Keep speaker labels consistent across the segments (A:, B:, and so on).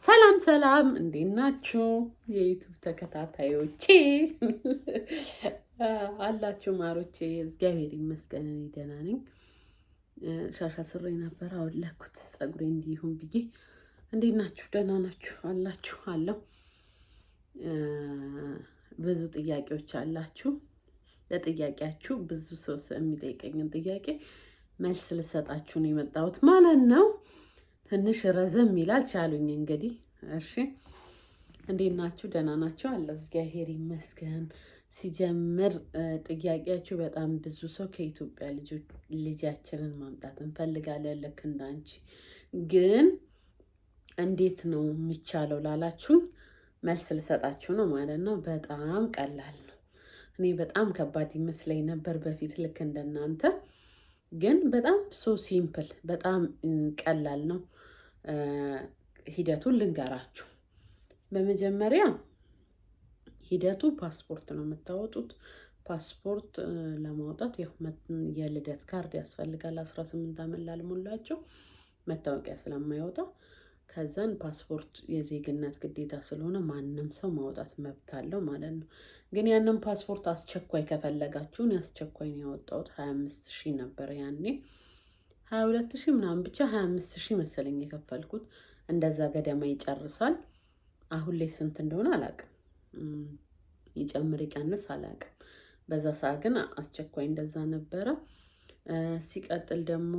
A: ሰላም ሰላም፣ እንዴት ናችሁ? የ YouTube ተከታታዮቼ አላችሁ ማሮቼ፣ እግዚአብሔር ይመስገን እኔ ደህና ነኝ። ሻሻ ስሬ ነበር አወለኩት ፀጉሬ እንዲሁም ብዬ። እንዴት ናችሁ? ደህና ናችሁ አላችሁ? አለው። ብዙ ጥያቄዎች አላችሁ። ለጥያቄያችሁ ብዙ ሰው የሚጠይቀኝን ጥያቄ መልስ ልሰጣችሁ ነው የመጣሁት ማለት ነው። ትንሽ ረዘም ይላል፣ ቻሉኝ እንግዲህ። እሺ፣ እንዴት ናችሁ? ደህና ናችሁ? አለ፣ እግዚአብሔር ይመስገን። ሲጀምር ጥያቄያችሁ በጣም ብዙ ሰው ከኢትዮጵያ ልጃችንን ማምጣት እንፈልጋለን ልክ እንዳንቺ፣ ግን እንዴት ነው የሚቻለው ላላችሁኝ መልስ ልሰጣችሁ ነው ማለት ነው። በጣም ቀላል ነው። እኔ በጣም ከባድ ይመስለኝ ነበር በፊት ልክ እንደናንተ፣ ግን በጣም so simple፣ በጣም ቀላል ነው። ሂደቱን ልንገራችሁ። በመጀመሪያ ሂደቱ ፓስፖርት ነው የምታወጡት። ፓስፖርት ለማውጣት ያው የልደት ካርድ ያስፈልጋል። 18 ዓመት ላልሞላቸው መታወቂያ ስለማይወጣ፣ ከዛን ፓስፖርት የዜግነት ግዴታ ስለሆነ ማንም ሰው ማውጣት መብት አለው ማለት ነው። ግን ያንን ፓስፖርት አስቸኳይ ከፈለጋችሁን አስቸኳይ ነው ያወጣሁት። 25,000 ነበር ያኔ፣ 22,000 ምናምን፣ ብቻ 25,000 መሰለኝ የከፈልኩት። እንደዛ ገደማ ይጨርሳል። አሁን ላይ ስንት እንደሆነ አላውቅም። ይጨምር ይቀንስ አላውቅም። በዛ ሰዓት ግን አስቸኳይ እንደዛ ነበረ። ሲቀጥል ደግሞ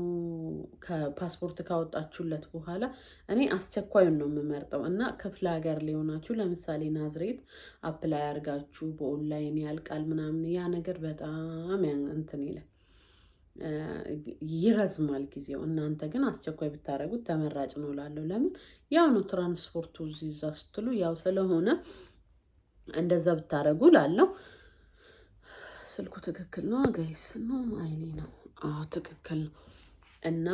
A: ከፓስፖርት ካወጣችሁለት በኋላ እኔ አስቸኳዩን ነው የምመርጠው እና ክፍለ ሀገር ሊሆናችሁ ለምሳሌ ናዝሬት apply አድርጋችሁ በኦንላይን ያልቃል ምናምን፣ ያ ነገር በጣም እንትን ይላል፣ ይረዝማል ጊዜው። እናንተ ግን አስቸኳይ ብታደርጉት ተመራጭ ነው እላለሁ። ለምን፣ ያው ነው ትራንስፖርቱ እዚህ እዛ ስትሉ ያው ስለሆነ እንደዛ ብታደርጉ ላለው። ስልኩ ትክክል ነው guys? ነው አይኔ ነው? አዎ፣ ትክክል ነው። እና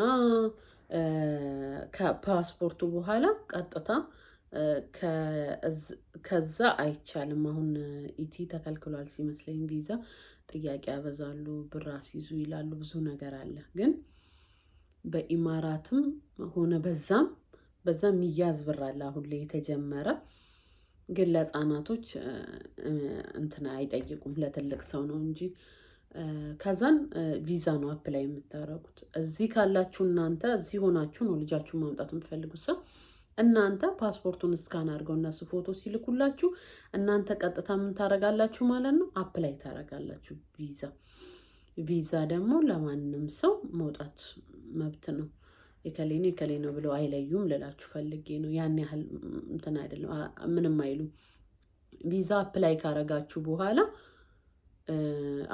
A: ከፓስፖርቱ በኋላ ቀጥታ ከዛ አይቻልም። አሁን ET ተከልክሏል ሲመስለኝ፣ ቪዛ ጥያቄ ያበዛሉ፣ ብር አስይዙ ይላሉ፣ ብዙ ነገር አለ። ግን በኢማራትም ሆነ በዛም በዛም የሚያዝ ብር አለ አሁን ላይ የተጀመረ፣ ግን ለህፃናቶች እንትን አይጠይቁም፣ ለትልቅ ሰው ነው እንጂ። ከዛን ቪዛ ነው apply የምታደርጉት። እዚህ ካላችሁ፣ እናንተ እዚህ ሆናችሁ ነው ልጃችሁን ማምጣት የምትፈልጉት ሰው፣ እናንተ ፓስፖርቱን scan አድርገው እነሱ ፎቶ ሲልኩላችሁ እናንተ ቀጥታ ምን ታደርጋላችሁ ማለት ነው? Apply ታደርጋላችሁ ቪዛ። ቪዛ ደግሞ ለማንም ሰው መውጣት መብት ነው። የከሌ ነው የከሌ ነው ብለው አይለዩም ልላችሁ ፈልጌ ነው። ያን ያህል እንትን አይደለም፣ ምንም አይሉም። ቪዛ apply ካረጋችሁ በኋላ፣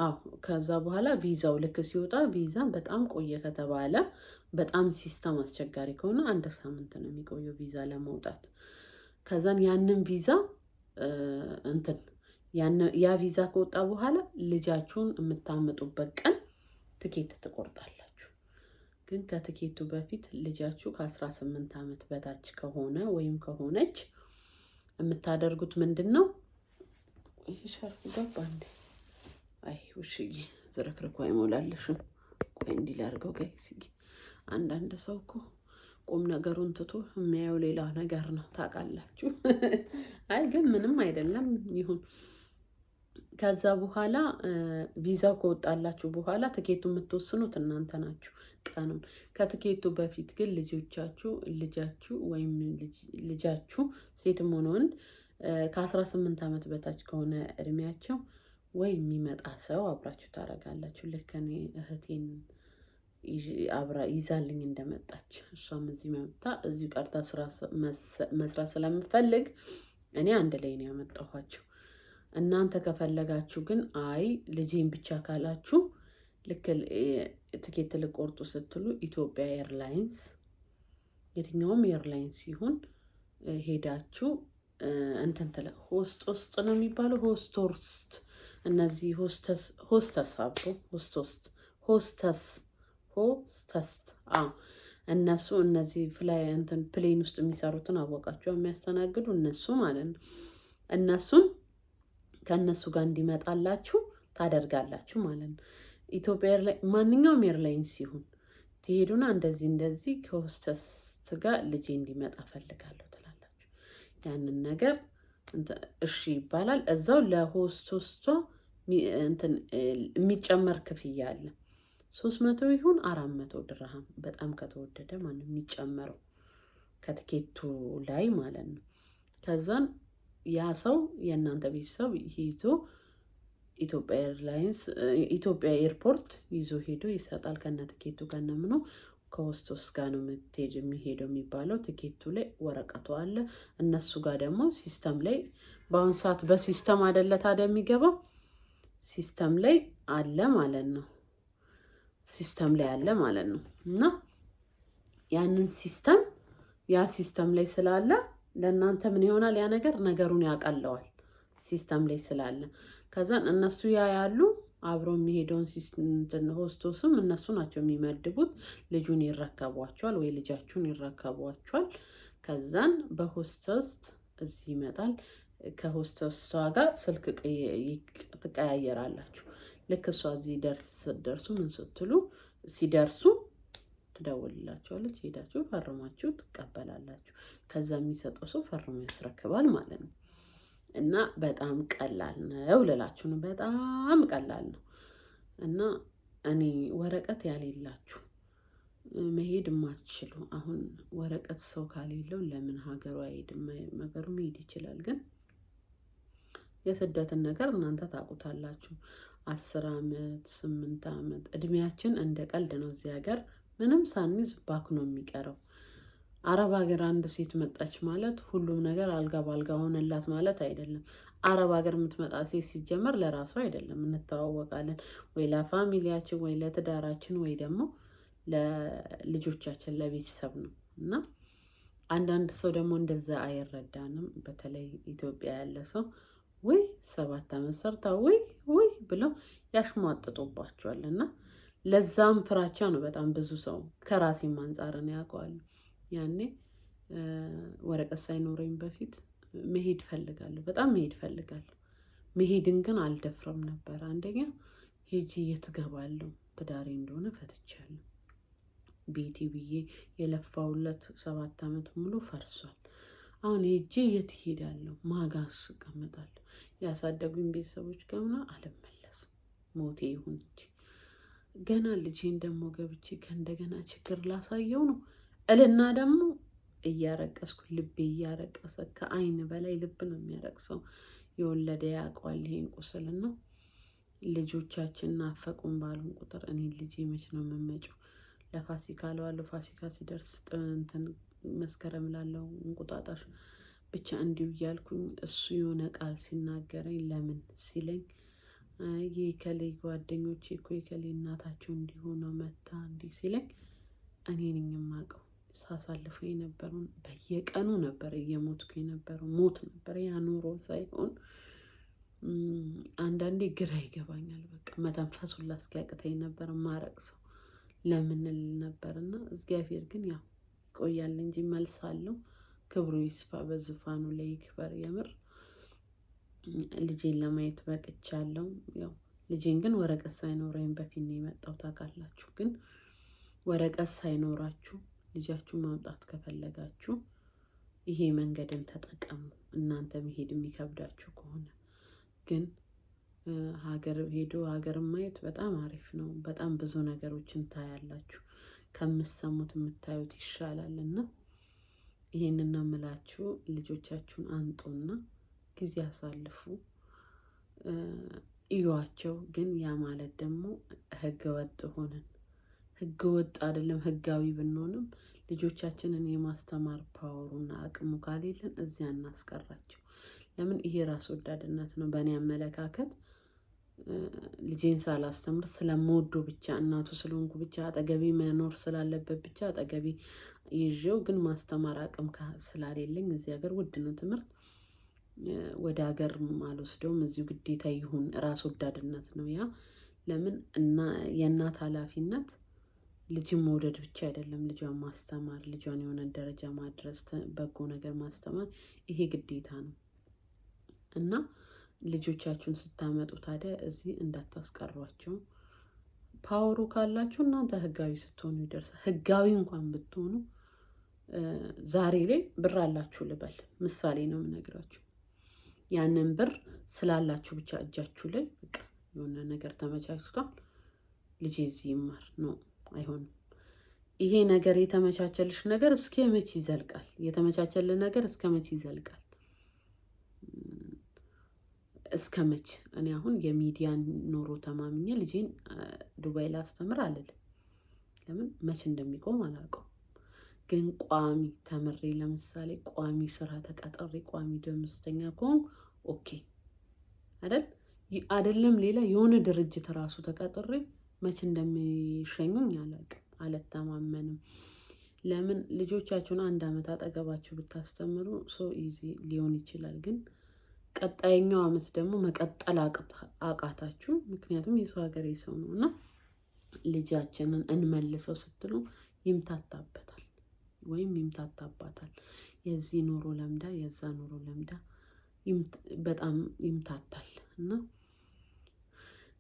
A: አዎ፣ ከዛ በኋላ ቪዛው ልክ ሲወጣ፣ ቪዛ በጣም ቆየ ከተባለ፣ በጣም system አስቸጋሪ ከሆነ አንድ ሳምንት ነው የሚቆየው ቪዛ ለመውጣት። ከዛን ያንን ቪዛ እንትን ያ ቪዛ ከወጣ በኋላ ልጃችሁን የምታመጡበት ቀን ትኬት ትቆርጣላችሁ። ግን ከትኬቱ በፊት ልጃችሁ ከ18 ዓመት በታች ከሆነ ወይም ከሆነች የምታደርጉት ምንድን ነው? ይህ ሻርፕ ገባ እንዴ? አይ ውሽዬ፣ ዝርክርኩ አይሞላልሽም። ቆይ እንዲህ ላድርገው guys። አንዳንድ ሰው እኮ ቁም ነገሩን ትቶ የሚያየው ሌላ ነገር ነው ታውቃላችሁ። አይ ግን ምንም አይደለም፣ ይሁን። ከዛ በኋላ ቪዛው ከወጣላችሁ በኋላ ትኬቱ የምትወስኑት እናንተ ናችሁ ቀኑን። ከትኬቱ በፊት ግን ልጆቻችሁ ልጃችሁ ወይም ልጃችሁ ሴትም ሆነ ወንድ ከ18 ዓመት በታች ከሆነ እድሜያቸው ወይ የሚመጣ ሰው አብራችሁ ታደርጋላችሁ። ልክ እኔ እህቴን አብራ ይዛልኝ እንደመጣች፣ እሷም እዚህ መምታ እዚሁ ቀርታ ስራ መስራት ስለምፈልግ እኔ አንድ ላይ ነው ያመጣኋቸው። እናንተ ከፈለጋችሁ ግን አይ ልጄን ብቻ ካላችሁ፣ ልክ ትኬት ልቆርጡ ስትሉ ኢትዮጵያ Airlines፣ የትኛውም airlines ሲሆን ሄዳችሁ እንትን ትለ host ውስጥ ነው የሚባለው፣ ሆስቶርስት፣ እነዚህ ሆስተስ አብሮ ሆስቶስት hostess hostess፣ አዎ፣ እነሱ እነዚህ fly እንትን plane ውስጥ የሚሰሩትን አወቃቸው፣ የሚያስተናግዱ እነሱ ማለት ነው። እነሱን ከእነሱ ጋር እንዲመጣላችሁ ታደርጋላችሁ ማለት ነው። ኢትዮጵያ ማንኛውም airlines ሲሆን ትሄዱና እንደዚህ እንደዚህ ከሆስተስ ጋር ልጄ እንዲመጣ ፈልጋለሁ ትላላችሁ። ያንን ነገር እሺ ይባላል። እዛው ለ hostess ዋ የሚጨመር ክፍያ አለ። 300 ይሁን 400 ድርሃም በጣም ከተወደደ ማለት የሚጨመረው ከትኬቱ ላይ ማለት ነው። ከዛን ያ ሰው የእናንተ ቤተሰብ ይዞ ኢትዮጵያ Airlines ኢትዮጵያ airport ይዞ ሄዶ ይሰጣል። ከነ ትኬቱ ከነ ምኑ ከሆስቶስ ጋር ነው የምትሄድ የሚሄደው የሚባለው። ትኬቱ ላይ ወረቀቱ አለ። እነሱ ጋር ደግሞ system ላይ በአሁኑ ሰዓት በ system አይደለ ታዲያ የሚገባው፣ system ላይ አለ ማለት ነው። System ላይ አለ ማለት ነው። እና ያንን system ያ system ላይ ስላለ ለእናንተ ምን ይሆናል? ያ ነገር ነገሩን ያቀለዋል። System ላይ ስላለ ከዛን እነሱ ያ ያሉ አብሮ የሚሄደውን ሆስቶስም እነሱ ናቸው የሚመድቡት። ልጁን ይረከቧቸዋል ወይ ልጃችሁን ይረከቧቸዋል። ከዛን በሆስተስ እዚህ ይመጣል። ከሆስተሷ ጋር ስልክ ትቀያየራላችሁ። ልክ እሷ እዚህ ደርስ ስትደርሱ ምን ስትሉ ሲደርሱ ትደውልላቸዋለች። ሄዳችሁ ፈርማችሁ ትቀበላላችሁ። ከዛ የሚሰጠው ሰው ፈርሞ ያስረክባል ማለት ነው። እና በጣም ቀላል ነው ልላችሁ ነው። በጣም ቀላል ነው። እና እኔ ወረቀት ያሌላችሁ መሄድ የማትችሉ፣ አሁን ወረቀት ሰው ካሌለው ለምን ሀገሩ አይሄድም? ሀገሩ መሄድ ይችላል። ግን የስደትን ነገር እናንተ ታውቁታላችሁ። 10 አመት፣ 8 አመት እድሜያችን እንደ ቀልድ ነው። እዚህ ሀገር ምንም ሳንይዝ ባክኖ የሚቀረው። አረብ ሀገር አንድ ሴት መጣች ማለት ሁሉም ነገር አልጋ በአልጋ ሆነላት ማለት አይደለም። አረብ ሀገር የምትመጣ ሴት ሲጀመር ለራሷ አይደለም፣ እንተዋወቃለን። ወይ ለ family ያችን፣ ወይ ለትዳራችን፣ ወይ ደግሞ ለልጆቻችን ለቤተሰብ ነው። እና አንዳንድ ሰው ደግሞ እንደዛ አይረዳንም። በተለይ ኢትዮጵያ ያለ ሰው ውይ 7 ዓመት ሰርታ ውይ ውይ ብለው ያሽሟጥጡባቸዋል። እና ለዛም ፍራቻ ነው በጣም ብዙ ሰው፣ ከራሴም አንጻር ነው ያውቀዋለሁ። ያኔ ወረቀት ሳይኖረኝ በፊት መሄድ ፈልጋለሁ፣ በጣም መሄድ ፈልጋለሁ። መሄድን ግን አልደፍርም ነበር። አንደኛ ሄጂ የት እገባለሁ? ትዳሬ እንደሆነ ፈትቻለሁ። ቤቴ ብዬ የለፋውለት 7 ዓመት ሙሉ ፈርሷል። አሁን ሄጄ የት እሄዳለሁ? ማጋስ እቀመጣለሁ? ያሳደጉኝ ቤተሰቦች ገምና አልመለስም። ሞቴ ይሁን እንጂ ገና ልጄን ደግሞ ገብቼ ከእንደገና ችግር ላሳየው ነው እልና ደግሞ እያረቀስኩ ልቤ እያረቀሰ፣ ከአይን በላይ ልብ ነው የሚያረቅሰው። የወለደ ያውቀዋል ይሄን ቁስልና ልጆቻችን ናፈቁን ባሉን ቁጥር እኔ ልጄ መች ነው የምመጪው? ለፋሲካ እለዋለሁ። ፋሲካ ሲደርስ እንትን መስከረም ላለው እንቁጣጣሽ ብቻ እንዲሁ እያልኩኝ እሱ የሆነ ቃል ሲናገረኝ፣ ለምን ሲለኝ፣ የከሌ ጓደኞቼ እኮ የከሌ እናታቸው እንዲሆነው መታ እንዲህ ሲለኝ እኔ ነኝ የማውቀው ሳሳልፈው የነበረውን። በየቀኑ ነበር እየሞትኩ የነበረው፣ ሞት ነበር ያ ኑሮ ሳይሆን። አንዳንዴ ግራ ይገባኛል። በቃ መተንፈስ ሁላ እስኪያቅተኝ ነበር ማረቅ ሰው ለምን ል ነበር። እና እግዚአብሔር ግን ያው ይቆያል እንጂ መልስ አለው። ክብሩ ይስፋ፣ በዙፋኑ ላይ ይክበር። የምር ልጄን ለማየት በቅቻለሁ። ያው ልጄን ግን ወረቀት ሳይኖረኝ በፊት ነው የመጣው ታውቃላችሁ። ግን ወረቀት ሳይኖራችሁ ልጃችሁን ማምጣት ከፈለጋችሁ ይሄ መንገድን ተጠቀሙ። እናንተ መሄድ የሚከብዳችሁ ከሆነ ግን ሀገር ሄዶ ሀገር ማየት በጣም አሪፍ ነው። በጣም ብዙ ነገሮችን ታያላችሁ። ከምትሰሙት የምታዩት ይሻላል። እና ይሄንን ነው የምላችሁ። ልጆቻችሁን አምጡና ጊዜ አሳልፉ፣ እዩዋቸው። ግን ያ ማለት ደግሞ ህገ ወጥ ሆነን፣ ህገ ወጥ አይደለም፣ ህጋዊ ብንሆንም ልጆቻችንን የማስተማር power ኡና አቅሙ ካሌለን እዚያ እናስቀራቸው። ለምን? ይሄ ራስ ወዳድነት ነው። በእኔ አመለካከት ልጄን ሳላስተምር ስለምወደው ብቻ፣ እናቱ ስለሆንኩ ብቻ፣ አጠገቤ መኖር ስላለበት ብቻ አጠገቤ ይዤው ግን ማስተማር አቅም ስላሌለኝ፣ እዚህ ሀገር ውድ ነው ትምህርት፣ ወደ ሀገር አልወስደውም። እዚሁ ግዴታ ይሁን ራስ ወዳድነት ነው ያ። ለምን እና የእናት ኃላፊነት ልጅን መውደድ ብቻ አይደለም፣ ልጇን ማስተማር፣ ልጇን የሆነ ደረጃ ማድረስ፣ በጎ ነገር ማስተማር ይሄ ግዴታ ነው። እና ልጆቻችሁን ስታመጡ ታዲያ እዚህ እንዳታስቀሯቸው። Power ኡ ካላችሁ እናንተ ህጋዊ ስትሆኑ ይደርሳል። ህጋዊ እንኳን ብትሆኑ ዛሬ ላይ ብር አላችሁ ልበል፣ ምሳሌ ነው የምነግራችሁ። ያንን ብር ስላላችሁ ብቻ እጃችሁ ላይ በቃ የሆነ ነገር ተመቻችቷል፣ ልጄ እዚህ ይማር ነው፣ አይሆንም። ይሄ ነገር የተመቻቸልሽ ነገር እስከ መች ይዘልቃል? የተመቻቸልን ነገር እስከ መች ይዘልቃል? እስከ መች? እኔ አሁን የሚዲያን ኖሮ ተማምኜ ልጄን ዱባይ ላስተምር አልልም። ለምን መች እንደሚቆም አላውቀው። ግን ቋሚ ተምሬ ለምሳሌ ቋሚ ስራ ተቀጥሬ ቋሚ ደመወዝተኛ ከሆንኩ okay አይደል? አይደለም ሌላ የሆነ ድርጅት ራሱ ተቀጥሬ መች እንደሚሸኙኝ አላውቅም፣ አልተማመንም። ለምን ልጆቻችሁን አንድ አመት አጠገባችሁ ብታስተምሩ so easy ሊሆን ይችላል። ግን ቀጣይኛው አመት ደግሞ መቀጠል አቃታችሁ። ምክንያቱም የሰው ሀገር የሰው ነው እና ልጃችንን እንመልሰው ስትሉ ይምታታበታል ወይም ይምታታባታል። የዚህ ኑሮ ለምዳ የዛ ኑሮ ለምዳ በጣም ይምታታል እና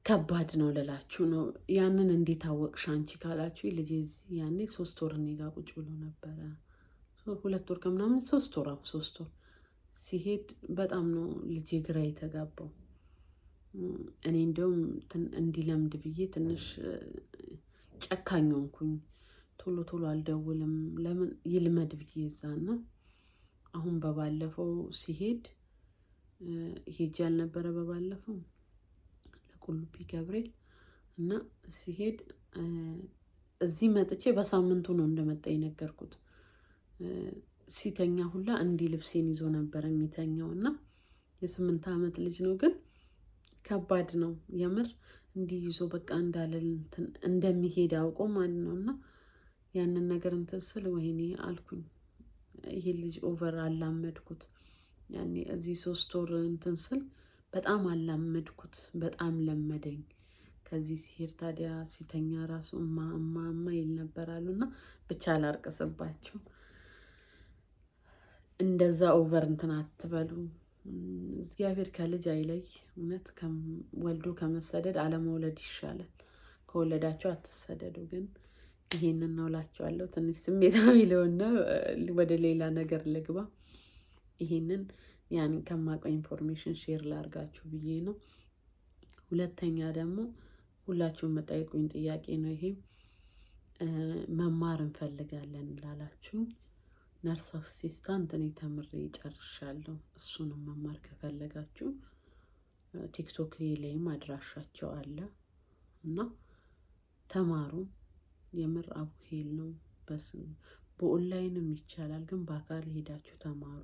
A: ከባድ ነው ልላችሁ ነው። ያንን እንዴት አወቅሽ አንቺ ካላችሁ ልጄ እዚህ ያኔ 3 ወር እኔ ጋ ቁጭ ብሎ ነበረ። 2 ወር ከምናምን 3 ወር፣ አዎ 3 ወር ሲሄድ በጣም ነው ልጄ ግራ የተጋባው። እኔ እንዲያውም እንዲለምድ ብዬ ትንሽ ጨካኝ ሆንኩኝ። ቶሎ ቶሎ አልደውልም፣ ለምን ይልመድ ብዬ እዛና አሁን በባለፈው ሲሄድ ሄጄ ያልነበረ በባለፈው ለቁልቢ ገብርኤል እና ሲሄድ እዚህ መጥቼ በሳምንቱ ነው እንደመጣ የነገርኩት። ሲተኛ ሁላ እንዲህ ልብሴን ይዞ ነበር የሚተኛው እና የ8 ዓመት ልጅ ነው፣ ግን ከባድ ነው የምር እንዲህ ይዞ በቃ እንዳለ እንደሚሄድ አውቆ ማለት ነው። እና ያንን ነገር እንትን ስል ወይኔ አልኩኝ፣ ይሄ ልጅ over አላመድኩት። ያኔ እዚህ 3 ወር እንትን ስል በጣም አላመድኩት፣ በጣም ለመደኝ። ከዚህ ሲሄድ ታዲያ ሲተኛ ራሱ እማ እማ እማ ይል ነበር አሉ እና ብቻ አላርቅስባቸው። እንደዛ over እንትን አትበሉ። እግዚአብሔር ከልጅ አይለይ። እውነት ወልዶ ከመሰደድ አለመውለድ ይሻላል። ከወለዳቸው አትሰደዱ። ግን ይሄንን ነው እላቸዋለሁ። ትንሽ ስሜታዊ ልሆን ነው፣ ወደ ሌላ ነገር ልግባ። ይሄንን ያን ከማውቀው information share ላርጋችሁ ብዬ ነው። ሁለተኛ ደግሞ ሁላችሁም የምጠይቁኝ ጥያቄ ነው ይሄ። መማር እንፈልጋለን ላላችሁ nurse assistant እኔ ተምሬ ጨርሻለሁ። እሱንም መማር ከፈለጋችሁ ቲክቶክ ላይም አድራሻቸው አለ እና ተማሩ። የምር አቡሄል ነው። በኦንላይንም ይቻላል፣ ግን በአካል ሄዳችሁ ተማሩ።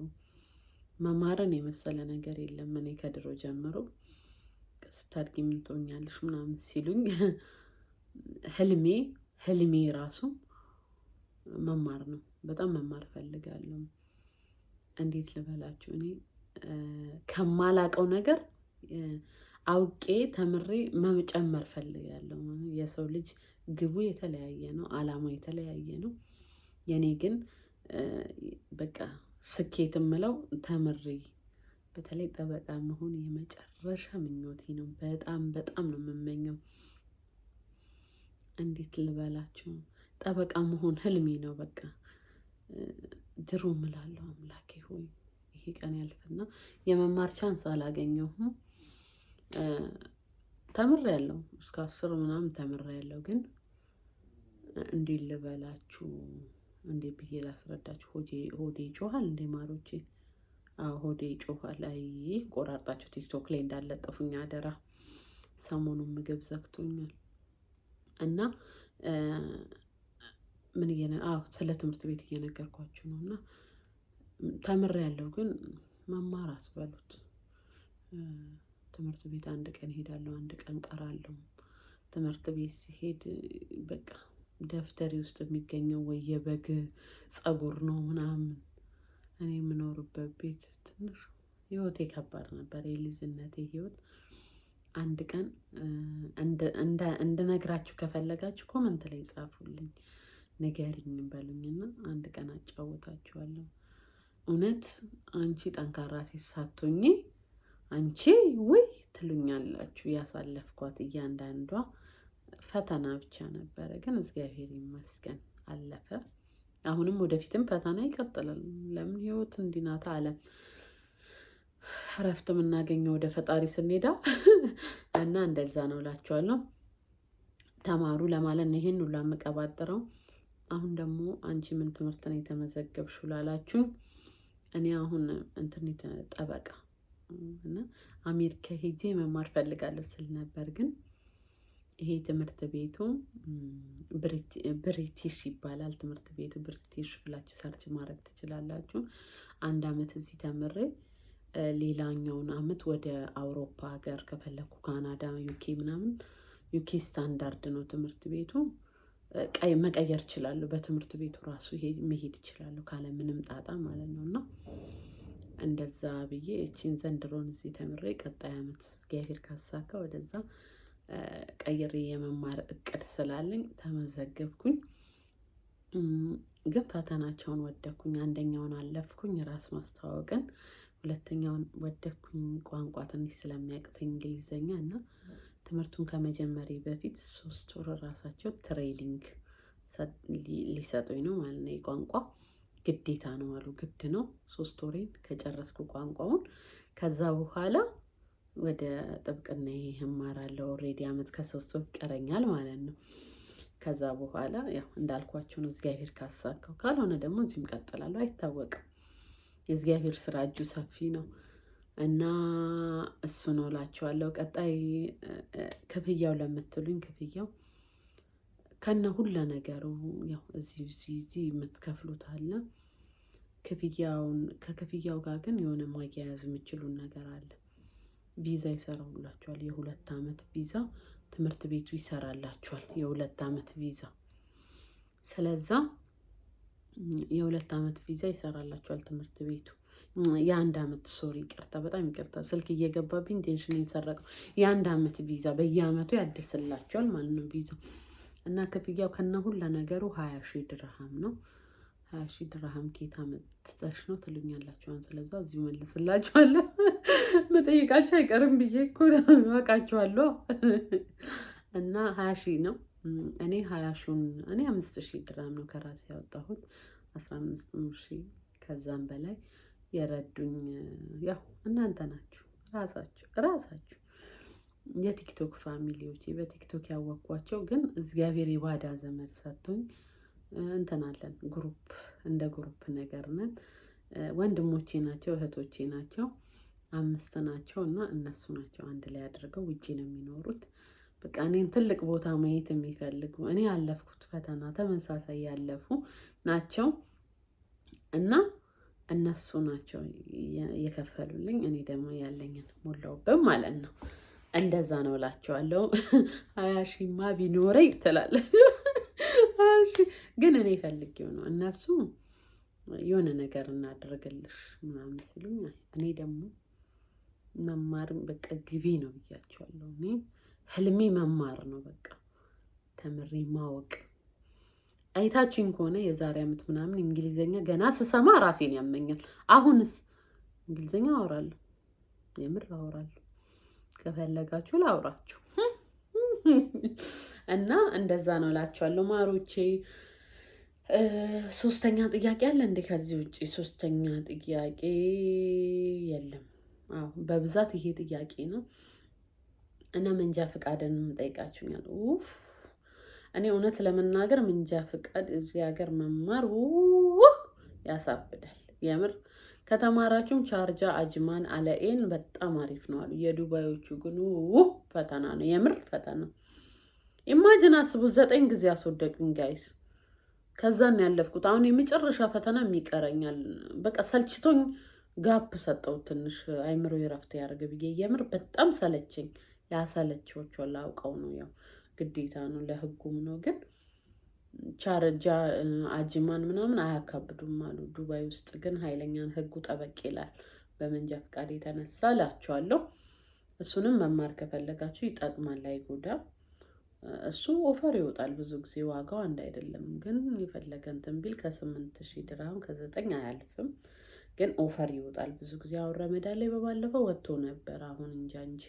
A: መማርን የመሰለ ነገር የለም። እኔ ከድሮ ጀምሮ ስታድጊ ምን ትሆኛለሽ ምናምን ሲሉኝ ህልሜ ህልሜ ራሱ መማር ነው። በጣም መማር እፈልጋለሁ። እንዴት ልበላችሁ፣ እኔ ከማላቀው ነገር አውቄ ተምሬ መጨመር ፈልጋለሁ። የሰው ልጅ ግቡ የተለያየ ነው፣ አላማው የተለያየ ነው። የኔ ግን በቃ ስኬት የምለው ተምሬ በተለይ ጠበቃ መሆን የመጨረሻ ምኞቴ ነው። በጣም በጣም ነው የምመኘው። እንዴት ልበላችሁ፣ ጠበቃ መሆን ህልሜ ነው። በቃ ድሮ እምላለሁ አምላኬ ሆይ ይሄ ቀን ያልፍና የመማር chance አላገኘሁም። ተምሬያለሁ እስከ 10 ምናምን ተምሬያለሁ። ግን እንዴት ልበላችሁ፣ እንዴት ብዬ ላስረዳችሁ? ሆዴ ይጮሃል እንዴ ማሮቼ? አዎ ሆዴ ይጮሃል። አይ ቆራርጣችሁ ቲክቶክ ላይ እንዳለጠፉኝ አደራ። ሰሞኑን ምግብ ዘግቶኛል እና ምን አዎ ስለ ትምህርት ቤት እየነገርኳችሁ ነው። እና ተምሬያለሁ፣ ግን መማር አትበሉት። ትምህርት ቤት አንድ ቀን እሄዳለሁ፣ አንድ ቀን ቀራለሁ። ትምህርት ቤት ሲሄድ በቃ ደብተሬ ውስጥ የሚገኘው ወይ የበግ ፀጉር ነው ምናምን። እኔ የምኖርበት ቤት ትንሽ ህይወቴ ከባድ ነበር፣ የልጅነቴ ህይወት። አንድ ቀን እንድነግራችሁ ከፈለጋችሁ comment ላይ ጻፉልኝ፣ ንገሪኝ በሉኝና አንድ ቀን አጫውታችኋለሁ። እውነት አንቺ ጠንካራ ሴት ሳትሆኚ አንቺ ውይ ትሉኛላችሁ። ያሳለፍኳት እያንዳንዷ ፈተና ብቻ ነበረ፣ ግን እግዚአብሔር ይመስገን አለፈ። አሁንም ወደፊትም ፈተና ይቀጥላል። ለምን ህይወት እንዲህ ናት አለም እረፍት የምናገኘው ወደ ፈጣሪ ስንሄዳ እና እንደዛ ነው እላችኋለሁ። ተማሩ ለማለት ነው ይሄን ሁሉ የምቀባጥረው። አሁን ደግሞ አንቺ ምን ትምህርት ነው የተመዘገብሽው ላላችሁኝ፣ እኔ አሁን እንትን ጠበቃ እና አሜሪካ ሄጄ መማር ፈልጋለሁ ስል ነበር። ግን ይሄ ትምህርት ቤቱ ብሪቲሽ ይባላል። ትምህርት ቤቱ ብሪቲሽ ብላችሁ search ማድረግ ትችላላችሁ። አንድ አመት እዚህ ተምሬ ሌላኛውን አመት ወደ አውሮፓ ሀገር ከፈለኩ ካናዳ፣ UK ምናምን፣ UK standard ነው ትምህርት ቤቱ፣ መቀየር እችላለሁ። በትምህርት ቤቱ ራሱ መሄድ እችላለሁ ካለ ምንም ጣጣ ማለት ነው። እና እንደዛ ብዬ እቺን ዘንድሮን እዚህ ተምሬ ቀጣይ አመት እግዚአብሔር ካሳካ ወደዛ ቀይሬ የመማር እቅድ ስላለኝ ተመዘገብኩኝ። ግን ፈተናቸውን ወደኩኝ። አንደኛውን አለፍኩኝ፣ ራስ ማስተዋወቅን፣ ሁለተኛውን ወደኩኝ፣ ቋንቋ ትንሽ ስለሚያቅተኝ እንግሊዘኛ። እና ትምህርቱን ከመጀመሬ በፊት 3 ወር ራሳቸው training ሊሰጡኝ ነው ማለት ነው። የቋንቋ ግዴታ ነው አሉ፣ ግድ ነው። 3 ወሬን ከጨረስኩ ቋንቋውን ከዛ በኋላ ወደ ጥብቅና እማራለሁ። Already አመት ከ3 ወር ይቀረኛል ማለት ነው። ከዛ በኋላ ያው እንዳልኳችሁ ነው፣ እግዚአብሔር ካሳካው፣ ካልሆነ ደግሞ እዚህም እቀጥላለሁ። አይታወቅም። የእግዚአብሔር ስራ እጁ ሰፊ ነው እና እሱ ነው እላችኋለሁ። ቀጣይ ክፍያው ለምትሉኝ፣ ክፍያው ከነ ሁለ ነገሩ ያው እዚህ እዚህ እዚህ የምትከፍሉት አለ። ክፍያውን ከክፍያው ጋር ግን የሆነ ማያያዝ የምችሉን ነገር አለ። ቪዛ ይሰራላችኋል። የ2 ዓመት ቪዛ ትምህርት ቤቱ ይሰራላችኋል። የ2 ዓመት ቪዛ፣ ስለዛ የ2 ዓመት ቪዛ ይሰራላችኋል ትምህርት ቤቱ። የ1 ዓመት፣ sorry፣ ይቅርታ፣ በጣም ይቅርታ፣ ስልክ እየገባብኝ attention የተሰረቀው። የ1 ዓመት ቪዛ በየአመቱ ያድስላቸዋል ማለት ነው ቪዛ። እና ክፍያው ከነ ሁለ ነገሩ 20,000 ድርሃም ነው። 20,000 ድርሃም ኬት አመጥተሽ ነው ትሉኛላችሁ። አሁን ስለዛ እዚሁ መልስላችኋለሁ። መጠየቃቸው አይቀርም ብዬ እኮ አውቃችኋለሁ። እና 20,000 ነው። እኔ 20 ሺውን እኔ 5,000 ድርሃም ነው ከራሴ ያወጣሁት። 15,000 ከዛም በላይ የረዱኝ ያው እናንተ ናችሁ፣ ራሳችሁ ራሳችሁ የ TikTok family ዎች፣ በ TikTok ያወቅኳቸው፣ ግን እግዚአብሔር የባዳ ዘመድ ሰጥቶኝ እንትን አለን group፣ እንደ group ነገር ነን። ወንድሞቼ ናቸው፣ እህቶቼ ናቸው፣ አምስት ናቸው እና እነሱ ናቸው አንድ ላይ አድርገው፣ ውጪ ነው የሚኖሩት። በቃ እኔን ትልቅ ቦታ ማየት የሚፈልጉ፣ እኔ ያለፍኩት ፈተና ተመሳሳይ ያለፉ ናቸው እና እነሱ ናቸው የከፈሉልኝ። እኔ ደግሞ ያለኝን ሞላውበት ማለት ነው። እንደዛ ነው እላቸዋለሁ። 20 ሺማ ቢኖረኝ ትላለች። 20,000 ግን እኔ ፈልጌው ነው። እነሱ የሆነ ነገር እናደርግልሽ ምናምን ሲሉኝ እኔ ደግሞ መማር በቃ ግቤ ነው ብያቸዋለሁ። እኔ ህልሜ መማር ነው፣ በቃ ተምሬ ማወቅ። አይታችሁኝ ከሆነ የዛሬ ዓመት ምናምን እንግሊዘኛ ገና ስሰማ ራሴን ያመኛል። አሁንስ እንግሊዘኛ አወራለሁ፣ የምር አወራለሁ። ከፈለጋችሁ ላውራችሁ እና እንደዛ ነው እላችኋለሁ ማሮቼ። ሶስተኛ ጥያቄ አለ እንዴ? ከዚህ ውጭ ሶስተኛ ጥያቄ የለም። አዎ፣ በብዛት ይሄ ጥያቄ ነው። እና መንጃ ፈቃድን ጠይቃችሁኛል። ኡፍ፣ እኔ እውነት ለመናገር መንጃ ፈቃድ እዚህ ሀገር መማር ያሳብዳል። የምር ከተማራችሁም ሻርጃ፣ አጅማን፣ አልኤን በጣም አሪፍ ነው አሉ። የዱባዮቹ ግን ፈተና ነው፣ የምር ፈተና። Imagine አስቡ፣ ዘጠኝ ጊዜ አስወደቁኝ guys። ከዛን ያለፍኩት አሁን የመጨረሻ ፈተና የሚቀረኛል። በቃ ሰልችቶኝ gap ሰጠው ትንሽ አይምሮ ረፍት ያደርግ ብዬ። የምር በጣም ሰለቸኝ። ያሰለችዎቿል አውቀው ነው፣ ያው ግዴታ ነው ለህጉም ነው። ግን ሻርጃ፣ አጅማን ምናምን አያካብዱም አሉ። ዱባይ ውስጥ ግን ኃይለኛን ህጉ ጠበቅ ይላል በመንጃ ፈቃድ የተነሳ እላችኋለሁ። እሱንም መማር ከፈለጋችሁ ይጠቅማል፣ አይጎዳም። እሱ offer ይወጣል፣ ብዙ ጊዜ ዋጋው አንድ አይደለም። ግን የፈለገ እንትን ቢል ከ8,000 ድርሃም ከ9 አያልፍም። ግን offer ይወጣል ብዙ ጊዜ። አሁን ረመዳን ላይ በባለፈው ወጥቶ ነበር። አሁን እንጃ እንጂ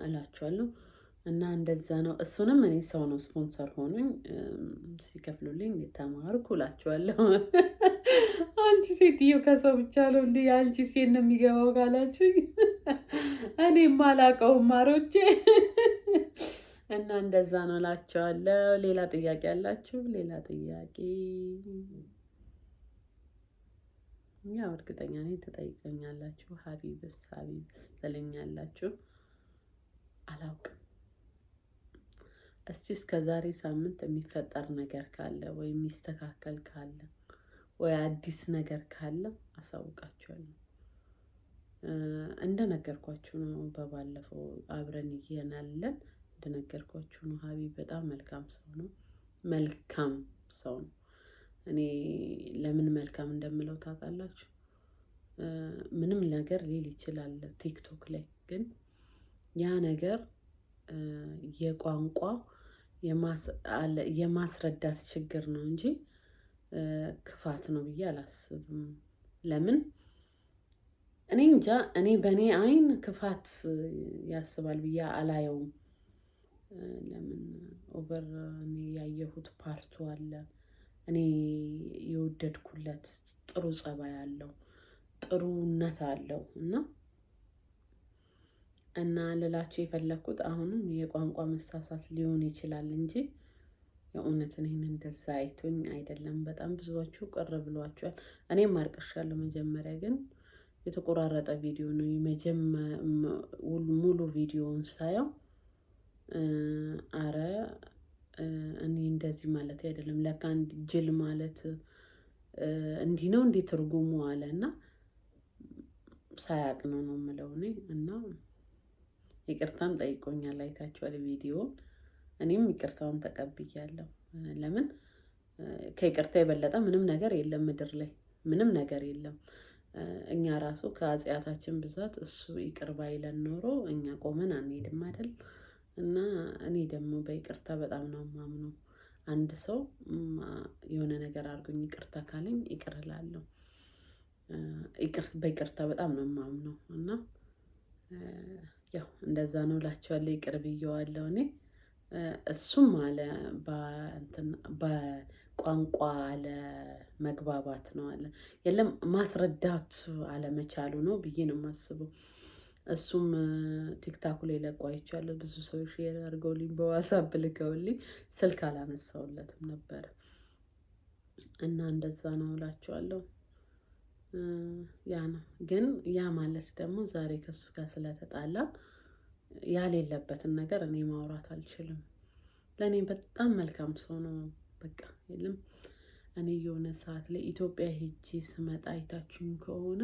A: እላችኋለሁ። እና እንደዛ ነው። እሱንም እኔ ሰው ነው ስፖንሰር ሆኖኝ ሲከፍሉልኝ የተማርኩ እላችኋለሁ። አንቺ ሴትዮ ከሰው ብቻ ነው እንዲ አንቺ ሴት ነው የሚገባው ካላችሁኝ እኔም አላውቀውም ማሮቼ። እና እንደዛ ነው እላቸዋለሁ። ሌላ ጥያቄ አላችሁ? ሌላ ጥያቄ ያው እርግጠኛ ነኝ ትጠይቀኛላችሁ። ሀቢብስ ሀቢብስ ትለኛላችሁ። አላውቅም። እስቲ እስከ ዛሬ ሳምንት የሚፈጠር ነገር ካለ ወይ የሚስተካከል ካለ ወይ አዲስ ነገር ካለ አሳውቃችኋለሁ። እንደነገርኳችሁ ነው። በባለፈው አብረን እየናለን እንደነገርኳችሁ ነው። ሀቢብ በጣም መልካም ሰው ነው። መልካም ሰው ነው። እኔ ለምን መልካም እንደምለው ታውቃላችሁ? ምንም ነገር ሊል ይችላል ቲክቶክ ላይ፣ ግን ያ ነገር የቋንቋ የማስረዳት ችግር ነው እንጂ ክፋት ነው ብዬ አላስብም። ለምን እኔ እንጃ፣ እኔ በእኔ አይን ክፋት ያስባል ብዬ አላየውም። ለምን over እኔ ያየሁት part ኡ አለ፣ እኔ የወደድኩለት ጥሩ ጸባይ አለው፣ ጥሩነት አለው። እና ልላችሁ የፈለግኩት አሁንም የቋንቋ መሳሳት ሊሆን ይችላል እንጂ የእውነት እኔን እንደዛ አይቶኝ አይደለም። በጣም ብዙዎቹ ቅር ብሏቸዋል። እኔም አርቅሻለሁ። መጀመሪያ ግን የተቆራረጠ ቪዲዮ ነው። ሙሉ ቪዲዮውን ሳየው አረ እኔ እንደዚህ ማለት አይደለም፣ ለካ አንድ ጅል ማለት እንዲህ ነው እንዲህ ትርጉሙ አለ እና ሳያቅ ነው ነው የምለው እኔ። እና ይቅርታም ጠይቆኛል። አይታችኋል ቪዲዮውን። እኔም ይቅርታውን ተቀብያለሁ። ለምን ከይቅርታ የበለጠ ምንም ነገር የለም፣ ምድር ላይ ምንም ነገር የለም። እኛ ራሱ ከኃጢአታችን ብዛት እሱ ይቅር ባይለን ኖሮ እኛ ቆመን አንሄድም አይደል? እና እኔ ደግሞ በይቅርታ በጣም ነው የማምነው። አንድ ሰው የሆነ ነገር አድርጎኝ ይቅርታ ካለኝ ይቅር እላለሁ። በይቅርታ በጣም ነው የማምነው እና ያው እንደዛ ነው እላቸዋለሁ። ይቅር ብየዋለሁ እኔ። እሱም አለ በቋንቋ አለ መግባባት ነው አለ፣ የለም ማስረዳት አለመቻሉ ነው ብዬ ነው የማስበው። እሱም ቲክታኩ ላይ ለቆ አይቻለሁ። ብዙ ሰዎች share አድርገውልኝ በዋትስአፕ ልከውልኝ ስልክ አላነሳውለትም ነበረ እና እንደዛ ነው እላቸዋለሁ። ያ ነው ግን ያ ማለት ደግሞ ዛሬ ከሱ ጋር ስለተጣላን ያሌለበትን ነገር እኔ ማውራት አልችልም። ለእኔ በጣም መልካም ሰው ነው። በቃ የለም እኔ የሆነ ሰዓት ላይ ኢትዮጵያ ሄጄ ስመጣ አይታችሁኝ ከሆነ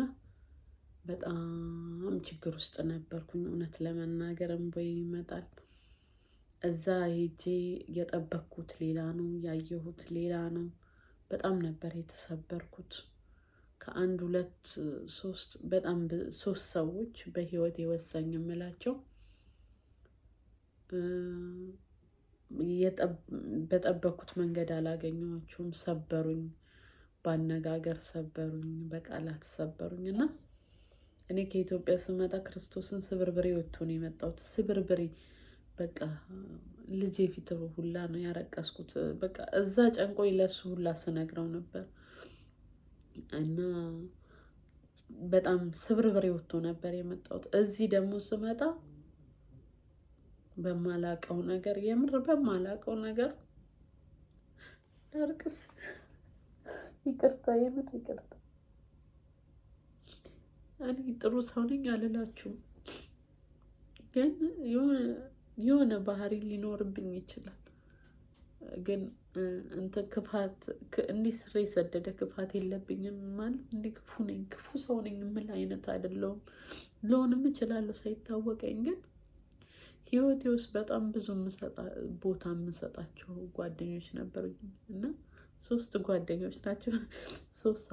A: በጣም ችግር ውስጥ ነበርኩኝ። እውነት ለመናገር እምቦዬ ይመጣል። እዛ ሄጄ የጠበቅኩት ሌላ ነው፣ ያየሁት ሌላ ነው። በጣም ነበር የተሰበርኩት። ከአንድ ሁለት ሶስት በጣም ሶስት ሰዎች በህይወት የወሳኝ የምላቸው በጠበኩት መንገድ አላገኘኋቸውም። ሰበሩኝ፣ በአነጋገር ሰበሩኝ፣ በቃላት ሰበሩኝ። እና እኔ ከኢትዮጵያ ስመጣ ክርስቶስን ስብርብሬ ወጥቶ ነው የመጣሁት። ስብርብሬ በቃ ልጄ ፊት ሁላ ነው ያረቀስኩት። በቃ እዛ ጨንቆኝ ለሱ ሁላ ስነግረው ነበር እና በጣም ስብርብሬ ወጥቶ ነበር የመጣሁት። እዚህ ደግሞ ስመጣ በማላቀው ነገር፣ የምር በማላቀው ነገር ላርቅስ። ይቅርታ፣ የምር ይቅርታ። እኔ ጥሩ ሰው ነኝ አልላችሁም፣ ግን የሆነ ባህሪ ሊኖርብኝ ይችላል። ግን እንትን ክፋት እንዲህ ስር የሰደደ ክፋት የለብኝም ማለት እንዲህ ክፉ ነኝ ክፉ ሰው ነኝ የምል አይነት አይደለሁም። ልሆንም እችላለሁ ሳይታወቀኝ። ግን ህይወቴ ውስጥ በጣም ብዙ ቦታ የምሰጣቸው ጓደኞች ነበሩኝ እና ሶስት ጓደኞች ናቸው። ሶስት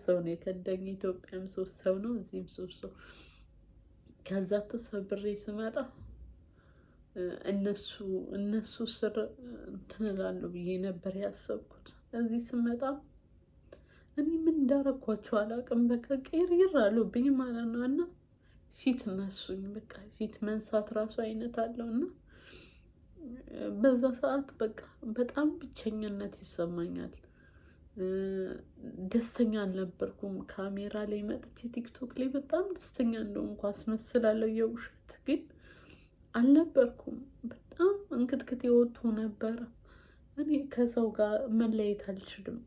A: ሰው ነው የከዳኝ። ኢትዮጵያም ሶስት ሰው ነው፣ እዚህም ሶስት ሰው። ከዛ ተሰብሬ ስመጣ እነሱ ስር እንትን እላለሁ ብዬ ነበር ያሰብኩት። እዚህ ስመጣ እኔ ምን እንዳረኳቸው አላውቅም። በቃ ቅይር አሉብኝ ማለት ነው እና ፊት ነሱኝ። በቃ ፊት መንሳት ራሱ አይነት አለው እና በዛ ሰዓት በቃ በጣም ብቸኝነት ይሰማኛል። ደስተኛ አልነበርኩም። ካሜራ ላይ መጥቼ ቲክቶክ ላይ በጣም ደስተኛ እንደሆንኩ አስመስላለሁ፣ የውሸት ግን አልነበርኩም። በጣም እንክትክት የወጥቶ ነበረ። እኔ ከሰው ጋር መለየት አልችልም።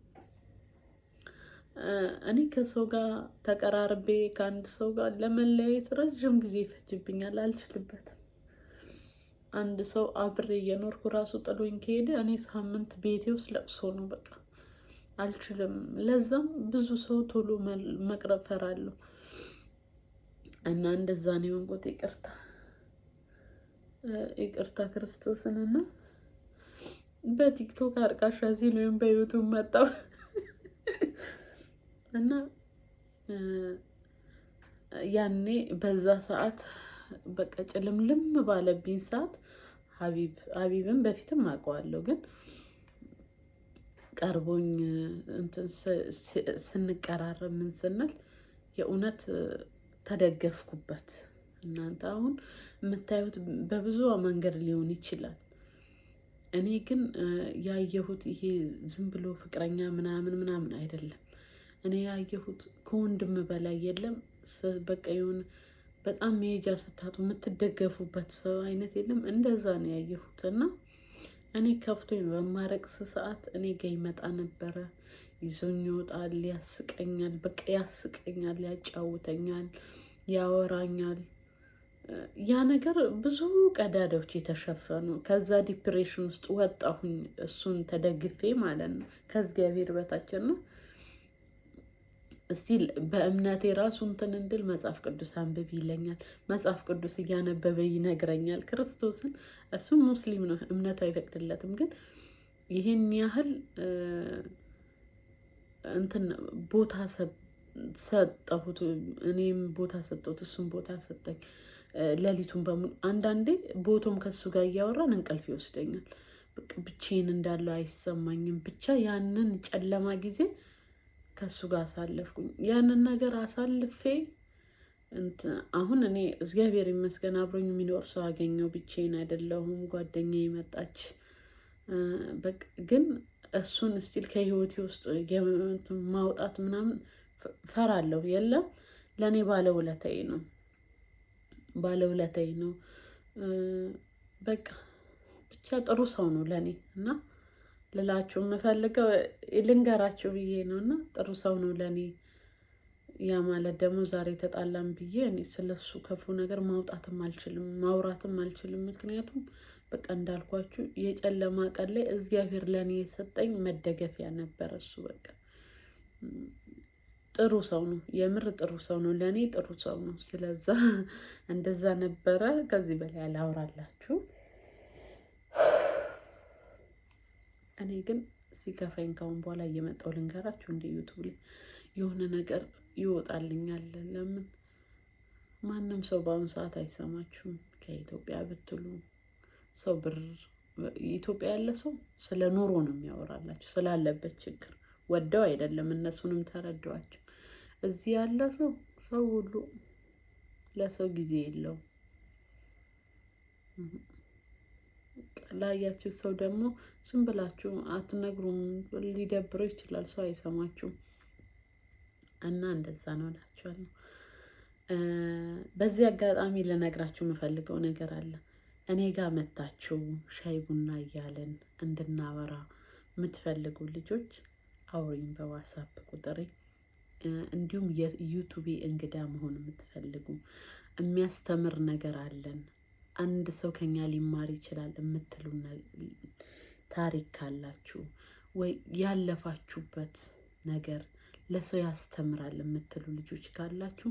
A: እኔ ከሰው ጋር ተቀራርቤ ከአንድ ሰው ጋር ለመለየት ረዥም ጊዜ ይፈጅብኛል፣ አልችልበትም። አንድ ሰው አብሬ እየኖርኩ ራሱ ጥሎኝ ከሄደ እኔ ሳምንት ቤቴ ውስጥ ለቅሶ ነው፣ በቃ አልችልም። ለዛም ብዙ ሰው ቶሎ መቅረብ ፈራለሁ እና እንደዛ ነው የሆንኩት። ይቅርታ ይቅርታ ክርስቶስን እና በቲክቶክ አርቃሻ ሲል ወይም በዩቱብ መጣው እና ያኔ በዛ ሰዓት በቃ ጭልምልም ባለብኝ ሰዓት ሀቢብን በፊትም አውቀዋለሁ፣ ግን ቀርቦኝ እንትን ስንቀራረብ ምን ስንል የእውነት ተደገፍኩበት። እናንተ አሁን የምታዩት በብዙ መንገድ ሊሆን ይችላል። እኔ ግን ያየሁት ይሄ ዝም ብሎ ፍቅረኛ ምናምን ምናምን አይደለም። እኔ ያየሁት ከወንድም በላይ የለም። በቃ የሆነ በጣም መሄጃ ስታጡ የምትደገፉበት ሰው አይነት የለም። እንደዛ ነው ያየሁት። እና እኔ ከፍቶኝ በማረቅስ ሰዓት እኔ ጋ ይመጣ ነበረ። ይዞኝ ይወጣል፣ ያስቀኛል፣ በቃ ያስቀኛል፣ ያጫውተኛል፣ ያወራኛል። ያ ነገር ብዙ ቀዳዳዎች የተሸፈኑ ከዛ depression ውስጥ ወጣሁኝ፣ እሱን ተደግፌ ማለት ነው፣ ከእግዚአብሔር በታችን ነው። Still በእምነቴ ራሱ እንትን እንድል መጽሐፍ ቅዱስ አንብብ ይለኛል። መጽሐፍ ቅዱስ እያነበበ ይነግረኛል ክርስቶስን። እሱም ሙስሊም ነው፣ እምነቱ አይፈቅድለትም። ግን ይህን ያህል እንትን ቦታ ሰጠሁት፣ እኔም ቦታ ሰጠሁት፣ እሱም ቦታ ሰጠኝ። ሌሊቱን በሙሉ አንዳንዴ ቦቶም ከሱ ጋር እያወራን እንቅልፍ ይወስደኛል። ብቻዬን እንዳለው አይሰማኝም። ብቻ ያንን ጨለማ ጊዜ ከሱ ጋር አሳለፍኩኝ። ያንን ነገር አሳልፌ አሁን እኔ እግዚአብሔር ይመስገን አብሮኝ የሚኖር ሰው አገኘው። ብቻዬን አይደለሁም። ጓደኛ የመጣች ግን እሱን still ከህይወቴ ውስጥ ማውጣት ምናምን ፈራለሁ። የለም ለእኔ ባለውለታዬ ነው፣ ባለውለታዬ ነው። በቃ ብቻ ጥሩ ሰው ነው ለእኔ እና ልላችሁ የምፈልገው ልንገራችሁ ብዬ ነው። እና ጥሩ ሰው ነው ለእኔ። ያ ማለት ደግሞ ዛሬ ተጣላም ብዬ እኔ ስለሱ ክፉ ነገር ማውጣትም አልችልም፣ ማውራትም አልችልም። ምክንያቱም በቃ እንዳልኳችሁ የጨለማ ቀን ላይ እግዚአብሔር ለእኔ የሰጠኝ መደገፊያ ነበር እሱ። በቃ ጥሩ ሰው ነው፣ የምር ጥሩ ሰው ነው፣ ለእኔ ጥሩ ሰው ነው። ስለዛ እንደዛ ነበረ። ከዚህ በላይ አላውራላችሁ። እኔ ግን ሲከፋኝ ካሁን በኋላ እየመጣሁ ልንገራችሁ፣ እንደ ዩቱብ ላይ የሆነ ነገር ይወጣልኛል። ለምን ማንም ሰው በአሁኑ ሰዓት አይሰማችሁም። ከኢትዮጵያ ብትሉ ሰው ብር ኢትዮጵያ ያለ ሰው ስለ ኑሮ ነው የሚያወራላችሁ፣ ስላለበት ችግር ወደው አይደለም። እነሱንም ተረዷቸው። እዚህ ያለ ሰው ሰው ሁሉ ለሰው ጊዜ የለውም። ላያችሁ ሰው ደግሞ ዝም ብላችሁ አትነግሩም፣ ሊደብረው ይችላል። ሰው አይሰማችሁም። እና እንደዛ ነው እላችኋለሁ። በዚህ አጋጣሚ ልነግራችሁ የምፈልገው ነገር አለ። እኔ ጋር መታችሁ ሻይ ቡና እያለን እንድናወራ የምትፈልጉ ልጆች አውሪኝ በዋትስአፕ ቁጥሬ። እንዲሁም የዩቱቤ እንግዳ መሆን የምትፈልጉ የሚያስተምር ነገር አለን፣ አንድ ሰው ከኛ ሊማር ይችላል የምትሉ ታሪክ ካላችሁ ወይ ያለፋችሁበት ነገር ለሰው ያስተምራል የምትሉ ልጆች ካላችሁ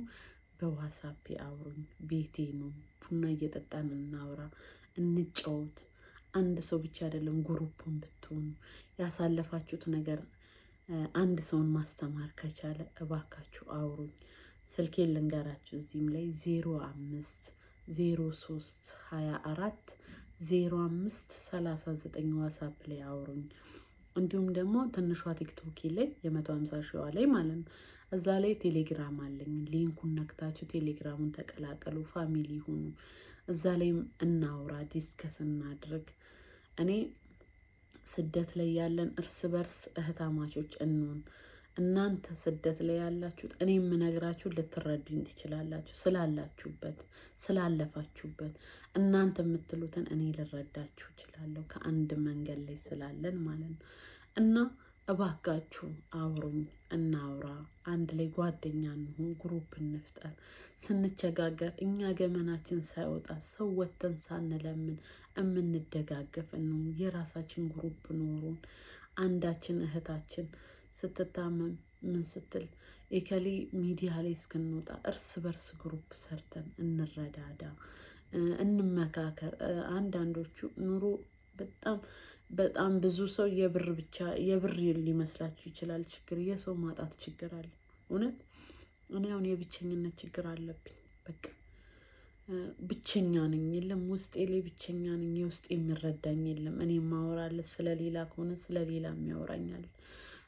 A: በዋትስአፕ አውሩኝ። ቤቴ ነው፣ ቡና እየጠጣን እናውራ፣ እንጫወት። አንድ ሰው ብቻ አይደለም፣ group ን ብትሆኑ ያሳለፋችሁት ነገር አንድ ሰውን ማስተማር ከቻለ እባካችሁ አውሩኝ። ስልኬን ልንገራችሁ እዚህም ላይ 05 03 24 05 39 ዋትስአፕ ላይ አውሩኝ። እንዲሁም ደግሞ ትንሿ ቲክቶክ ላይ የ150 ሺዋ ላይ ማለት ነው። እዛ ላይ ቴሌግራም አለኝ። Link ኡን ነክታችሁ ቴሌግራሙን ተቀላቀሉ፣ family ሁኑ። እዛ ላይም እናውራ፣ discuss እናድርግ። እኔ ስደት ላይ ያለን እርስ በርስ እህታማቾች እንሁን። እናንተ ስደት ላይ ያላችሁት እኔ የምነግራችሁ ልትረዱኝ ትችላላችሁ፣ ስላላችሁበት ስላለፋችሁበት። እናንተ የምትሉትን እኔ ልረዳችሁ እችላለሁ፣ ከአንድ መንገድ ላይ ስላለን ማለት ነው። እና እባካችሁ አውሩኝ፣ እናውራ፣ አንድ ላይ ጓደኛ እንሁን፣ group እንፍጠር። ስንቸጋገር እኛ ገመናችን ሳይወጣ ሰው ወተን ሳንለምን የምንደጋገፍ እንሁን። የራሳችን group ኖሮን አንዳችን እህታችን ስትታመም ምን ስትል ኤከሌ ሚዲያ ላይ እስክንወጣ እርስ በርስ group ሰርተን እንረዳዳ፣ እንመካከር። አንዳንዶቹ ኑሮ በጣም በጣም ብዙ ሰው የብር ብቻ የብር ሊመስላችሁ ይችላል። ችግር የሰው ማጣት ችግር አለ። እውነት እኔ አሁን የብቸኝነት ችግር አለብኝ። በቃ ብቸኛ ነኝ። የለም ውስጤ ላይ ብቸኛ ነኝ። የውስጤ የሚረዳኝ የለም። እኔ የማወራለት ስለሌላ ከሆነ ስለሌላ የሚያወራኛል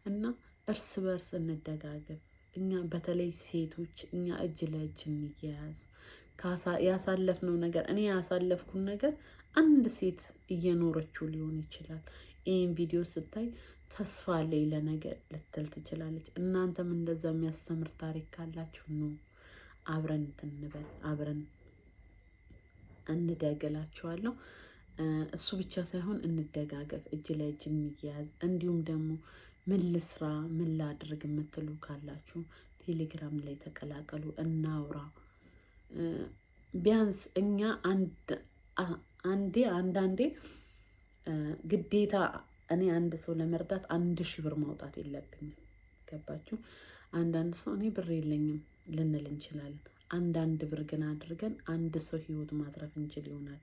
A: እና እርስ በርስ እንደጋገፍ። እኛ በተለይ ሴቶች እኛ እጅ ለእጅ እንያያዝ። ያሳለፍነው ነገር እኔ ያሳለፍኩን ነገር አንድ ሴት እየኖረችው ሊሆን ይችላል። ይህን ቪዲዮ ስታይ ተስፋ አለኝ ለነገ ልትል ትችላለች። እናንተም እንደዛ የሚያስተምር ታሪክ ካላችሁ ኑ አብረን እንትን እንበል፣ አብረን እንደግላችኋለሁ። እሱ ብቻ ሳይሆን እንደጋገፍ፣ እጅ ለእጅ እንያያዝ። እንዲሁም ደግሞ ምን ልስራ ምን ላድርግ የምትሉ ካላችሁ ቴሌግራም ላይ ተቀላቀሉ፣ እናውራ። ቢያንስ እኛ አንዴ አንዳንዴ ግዴታ እኔ አንድ ሰው ለመርዳት 1000 ብር ማውጣት የለብኝም። ገባችሁ? አንዳንድ ሰው እኔ ብር የለኝም ልንል እንችላለን። አንዳንድ ብር ግን አድርገን አንድ ሰው ህይወት ማትረፍ እንችል ይሆናል።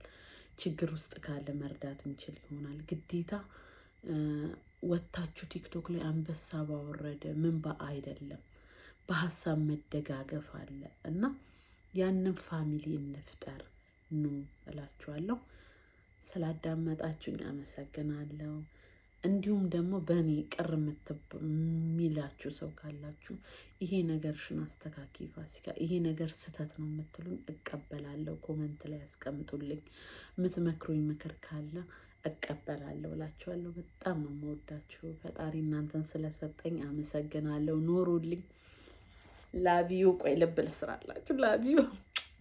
A: ችግር ውስጥ ካለ መርዳት እንችል ይሆናል። ግዴታ ወታችሁ ቲክቶክ ላይ አንበሳ ባወረደ ምን አይደለም፣ በሀሳብ መደጋገፍ አለ እና ያንን family እንፍጠር ኑ እላችኋለሁ። ስላዳመጣችሁኝ አመሰግናለሁ። እንዲሁም ደግሞ በእኔ ቅር የሚላችሁ ሰው ካላችሁ ይሄ ነገርሽን አስተካኪ ፋሲካ፣ ይሄ ነገር ስህተት ነው የምትሉኝ እቀበላለሁ። Comment ላይ ያስቀምጡልኝ። የምትመክሩኝ ምክር ካለ እቀበላለሁ እላችኋለሁ። በጣም ነው የምወዳችሁ። ፈጣሪ እናንተን ስለሰጠኝ አመሰግናለሁ። ኖሩልኝ። Love you። ቆይ ልብ ልስራላችሁ። Love you።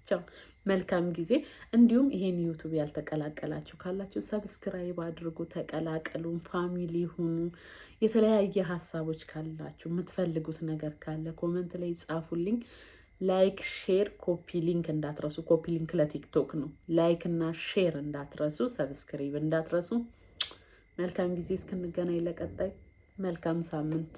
A: ቻው። መልካም ጊዜ። እንዲሁም ይሄን ዩቱብ ያልተቀላቀላችሁ ካላችሁ subscribe አድርጉ፣ ተቀላቀሉን፣ family ሁኑ። የተለያየ ሀሳቦች ካላችሁ የምትፈልጉት ነገር ካለ comment ላይ ጻፉልኝ። Like፣ share፣ copy link እንዳትረሱ። Copy link ለቲክቶክ ነው። Like እና share እንዳትረሱ፣ subscribe እንዳትረሱ። መልካም ጊዜ። እስክንገናኝ ለቀጣይ መልካም ሳምንት።